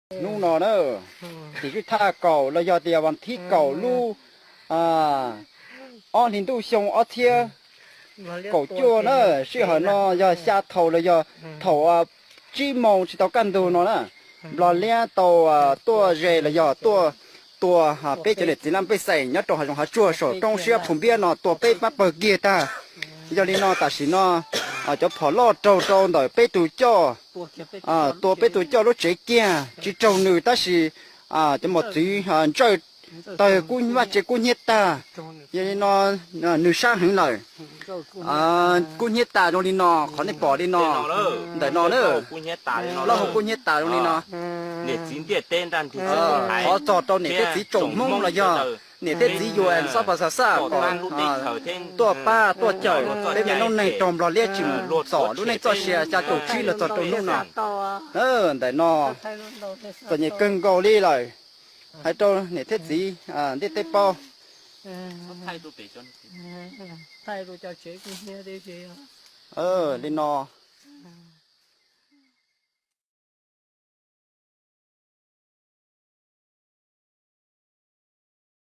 Hnub no na, tim tswj thaj kaum los yog tias vas thib kaum lub ob hlis ntuj xyoo ob txhiab kaum cuaj na, sij hawm no yog xya thaum los yog thaum tsib moos tsis tau kaj ntug no na, Nplog Liab tau tuaj ze los yog tuaj tua peb cov niam txiv laj mej pej xeem nyob rau hav zoov hav tsuag saum roob siab Phu Npiab no tua peb pab pawg kiag tag. Yog li no tam sim no cov phom loj raug rau ntawm peb tus coj, tua peb tus coj lub tsev kiag tsis raug nws tab sis cov mos txwv ntsawj tawg kub vaj tsev kub hnyiab tag. Yog li no nws sab heev lawm, kub hnyiab tas zoo li no qhov nej pom li no. Ntawm no na, plaub hau kub hnyiab tas zoo li no. Thov txog rau niam thiab txiv tsoom Hmoob los yog niam thiab txiv yus xob pas xav xaj kom tuaj pab tuaj cawm peb me noob neeg raug Nplog Liab tsim txom lub neej txoj sia xya caum tsib los txog rau hnub no. Ntawm no txom nyem kawg nkaus li lawm, hais rau niam thiab txiv ntiaj teb paub. Li no